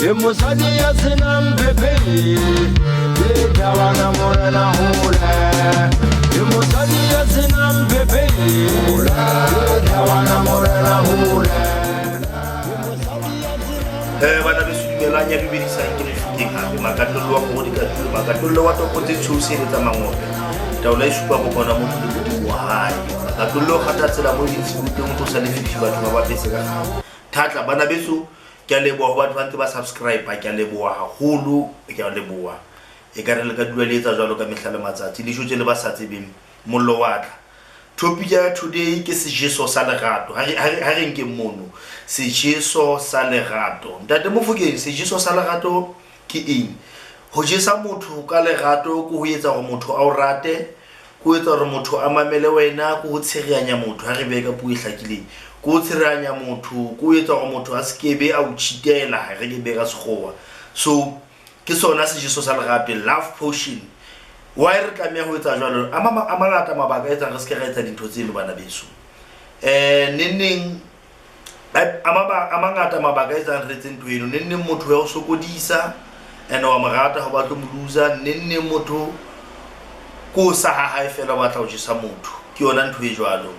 Ke mosadi ya senang phephe, ke thabana morena hole. Ke mosadi ya senang phephe, ke thabana morena hole. Bana beso, dumelang. Ya dumedisang ke Mofokeng hape, makatollo wa kgoro dikatulo, makatollo wa topo tse tshweu se tsa mangope, taolo e supa kopano ya motho le Modimo wa hae, makatollo o kgatha tsela mo e leng sebuteng o tlosa lefifi, batho ba bapetse ka kgale thatla. Bana beso, ke a leboha ho batho ba ntse ba subscribe, ke a leboha haholo, ke a leboha. E ka re le ka dula le etsa jwalo ka mehla le matsatsi. Le jwetse le ba sa tsebeng mollo wa tla. Topic ya today ke sejeso sa lerato. Ha re nkeng mono sejeso sa lerato. Ntate Mofokeng, sejeso sa lerato ke eng? Ho jesa motho ka lerato ke ho etsa hore motho a o rate, ke ho etsa hore motho a mamele wena, ke ho tshereanya motho. Ha re behe ka puo e hlakileng, ke ho tshereanya motho, ke ho etsa hore motho a sekebe a o cheatela, ha re ke behe ka Sekgowa. So ke sona sejeso sa lerato, love potion. Why re tlameha ho etsa jwalo? A mangata mabaka a etsang re se ke ra etsa dintho tseno, bana beso. Neng neng a mangata mabaka a etsang re etse ntho eno. Neng neng motho ya o sokodisa and wa mo rata, ha o batle mo loser. Neng neng motho ko sa ha hae fela, o batla ho jesa motho, ke yona ntho e jwalo.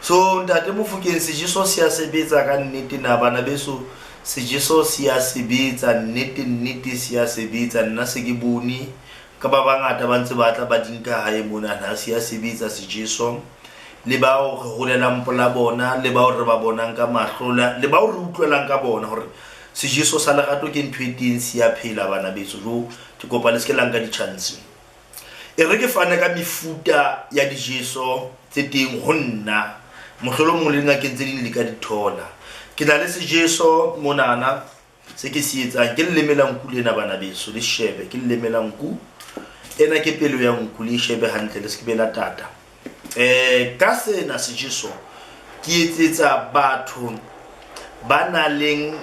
So ntate Mofokeng, sejeso se a sebetsa ka nnete na? Bana beso, sejeso se a sebetsa nnete nnete, se a sebetsa. Nna se ke bone ka ba bangata ba ntse ba tla ba di nka hae mona na, se a sebetsa sejeso. Le bao re holelang pola bona, le bao re ba bonang ka mahlo, le bao re utlwelang ka bona hore sejeso sa lerato ke ntho e teng, se a phela, bana beso. Jo, ke kopa le se ke la nka di-chance. E re ke fane ka mefuta ya dijeso tse teng ho nna, mohlolomong le dingakeng tse ding le ka di thola. Ke na le sejeso monana se ke se etsang, ke leleme la nku lena, bana beso. Le shebe, ke leleme la nku ena, ke pelo ya nku. Le shebe hantle, le se ke be la tata. Ka sena sejeso ke etsetsa batho ba nang leng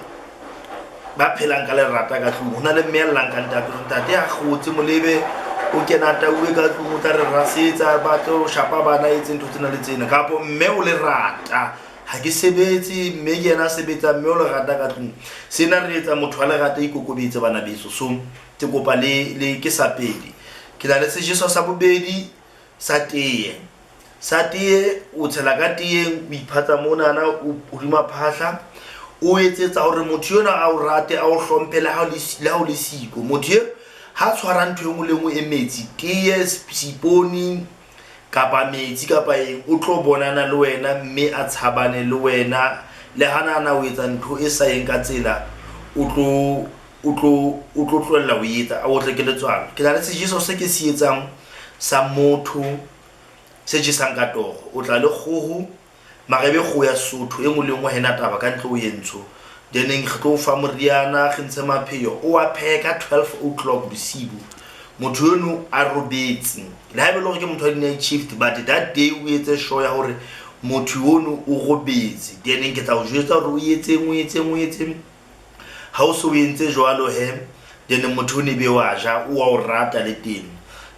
ba phelang ka lerata ka tlung. Ho na le mme a llang ka ntate hore ntate a kgotse molebe o kena tauwe ka tlung, o tla re rasetsa, ba tlo shapa bana, etse ntho tsena le tsena, kapo mme o lerata, ha ke sebetse, mme ke yena a sebetsang, mme o lerata ka tlung. Sena re etsa motho wa lerata ikokobetse, bana beso. So ke kopa le ke sa pele. Ke na le sejeso sa bobedi sa teye. Sa teye, o tshela ka teyeng, o iphatsa monana o hodima phahla, o etsetsa hore motho yona a o rate, a o hlomphe le ha o le siko. Motho e ha tshwara ntho e nngwe le nngwe e metsi, teye, seipone kapa metsi kapa eng, o tlo bonana le wena mme a tshabane le wena. Le ha nahana o etsa ntho e sa yeng ka tsela, o tlo tlohella ho etsa, a otle ke letswalo. Ke na le sejeso se ke se etsang sa motho se jesang ka toro. O tla le kgoho, mara ebe kgoho ya Sesotho e nngwe le nngwe, ha ena taba ka ntle o ye ntsho. Then re tlo o fa moriana, re ntshe mapheo, o a phehe ka 12 o'clock bosibu, motho eno a robetse. Le ha ebe le hore ke motho wa di-night shift, but that day o etse sure ya hore motho ono o robetse. Then ke tla o jwetsa hore o etseng, o etseng, o etseng. Ha o se o entse jwalo he, then motho o ne be wa ja, o wa o rata le teng.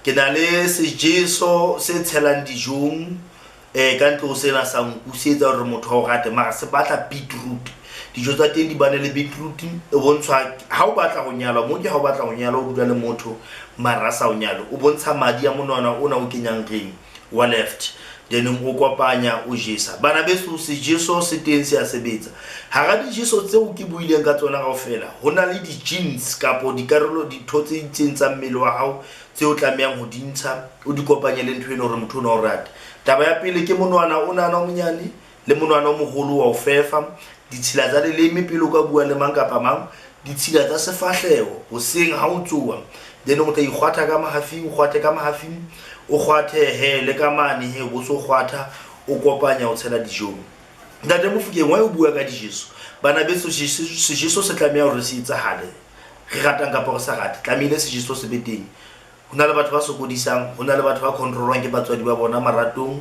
Ke na le sejeso se tshelang dijong ka ntle ho sena sa nku, se etsa hore motho a o rate, mara se batla beetroot. Dijo tsa teng di bane le beetroot. E bontshwa ha o batla ho nyalwa mo, ke ha o batla ho nyalwa, o dula le motho mara a sa o nyale, o bontsha madi a monwana ona o kenyang reng wa left, then o kopanya, o jesa. Bana beso, sejeso se teng, se a sebetsa. Hara dijeso tseo ke buileng ka tsona kaofela, ho na le di-genes kapo dikarolo, ditho tse itseng tsa mmele wa hao tse o tlamehang ho di ntsha, o di kopanye le ntho eno hore motho o na o rate. Taba ya pele ke monwana onana o monyane le monwana o moholo wa o fefa, ditshila tsa leleme pele o ka bua le mang kapa mang, ditshila tsa sefahleho hoseng ha o tsoha. Then o tla ikgwatha ka mahafing, o kgwathe ka mahafing, o kgwathe he le ka mane he, o bo so kgwatha, o kopanya, o tshela dijong. Ntate Mofokeng, wa o bua ka dijeso? Bana beso, sejeso se tlameha hore se etsahale, re ratang kapa re sa rate, tlamehile sejeso se be teng. Ho na le batho ba sokodisang, ho na le batho ba controlwang ke batswadi ba bona maratong,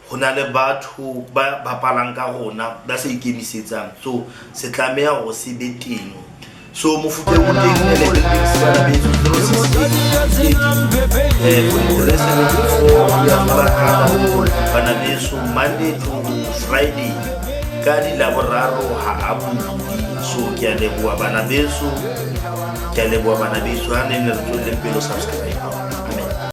ho na le batho ba bapalang ka rona ba sa ikemisetsang. So se tlameha hore se be teng. So mofuteng o teng ele buildings, bana beso, 068 43 74 ya tholahala, bana beso, Monday to Friday. Ka di Laboraro ha a bule. So ke a leboha bana beso, ke a leboha bana beso. Ha ne ne re tswelleng pele ho subscribe.